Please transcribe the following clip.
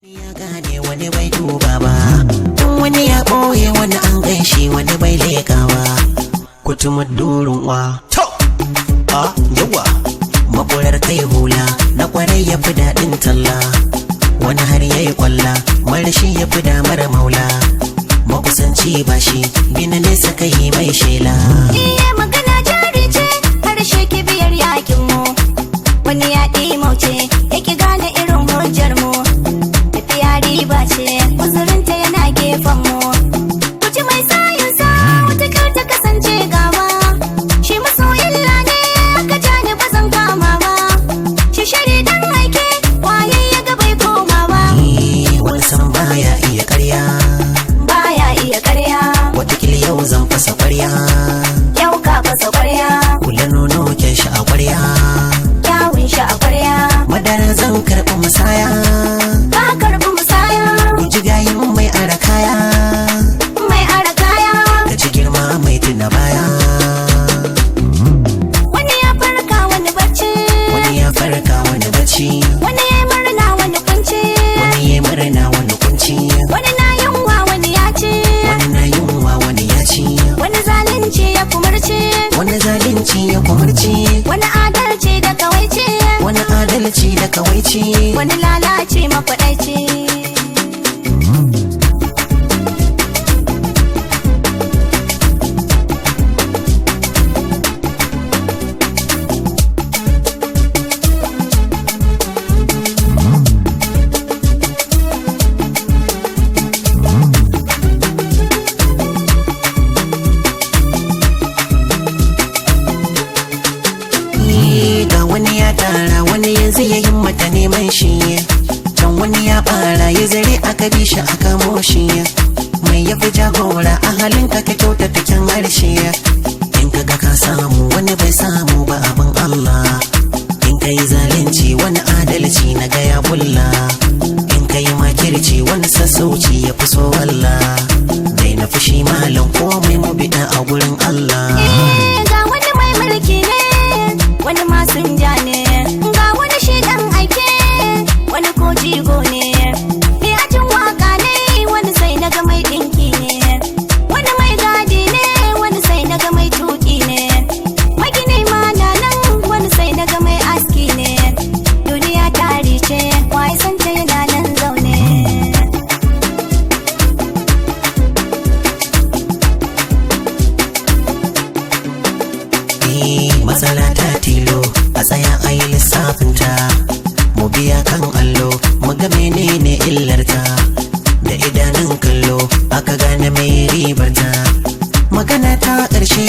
Ya gane wani bai duba ba, wani ya ɓoye, wani an gaishe, wani bai lekawa. Kutuma durin wa to a yawa makurar kai hula na kwarai ya fi daɗin talla. Wani har ya yi kwalla, marashi ya fi damar maula. Makusanci ba shi bina nesa kai mai shela. Iya magana jari ce, harshe kibiyar yakin mu. Wani ya mauce, yake gane irin hujjar mu. Tafiya riba ce, uzurinta yana gefen mu. Kuci mai sayinsa, wata ta kasance gaba. Shi masoyin ne, aka ja ni ba zan kama ba. Shi shari dan aike, waye ya ga bai koma ba. Wani san baya iya karya. Baya iya karya. Watakila yau zan fasa kwarya. Yau ka fasa kwarya. Kula nono kyan shi a kwarya. Kyawun shi a kwarya. Madara zan karɓi musaya. Ka karɓi musaya. Guji gayin mai ara kaya. Mai ara kaya. Ka ci girma mai tuna baya. Wani ya farka wani bacci. Wani ya farka wani bacci. Wani ya murna wani kunci. Wani ya murna wani kunci. Wani na yunwa wani ya ci. Wani na yunwa wani ya ci. Wani zalunci ya kumarci. Wani zalunci ya kumarci. Wani adalci da kawaici. Wani adalci da kawaici. Wani lalace makwadaici. Ga wani ya tara wani yanzu ya himmata neman shi, can wani ya bara ya zare aka bi shi aka moshi. Mai yafi jagora a halin ka, ka kyautata kyan harshe. In ka ga ka samu wani bai samu ba, abin Allah. In ka yi zalunci wani adalci na gaya bulla. In ka yi makirci wani sassauci ya fi so Allah. Daina fushi malam, komai mu biɗa a gurin Allah. Eh, ga wani mai mulki ne, wani masinja ne, ga wani shi dan aike, wani ko jigo ne. Mai ajin waka ne, wani sai na ga mai dinki ne, wani mai gadi ne, wani sai na ga mai tuki ne. Magini ma na nan, wani sai na ga mai aski ne. Duniya tari ce, wai san ta yana nan zaune. Matsala ta tilo a tsaya a yi lissafinta, mu biya kan allo mu ga menene illarta. Da idanun kallo aka gane mai ribarta. Magana ta ƙarshe.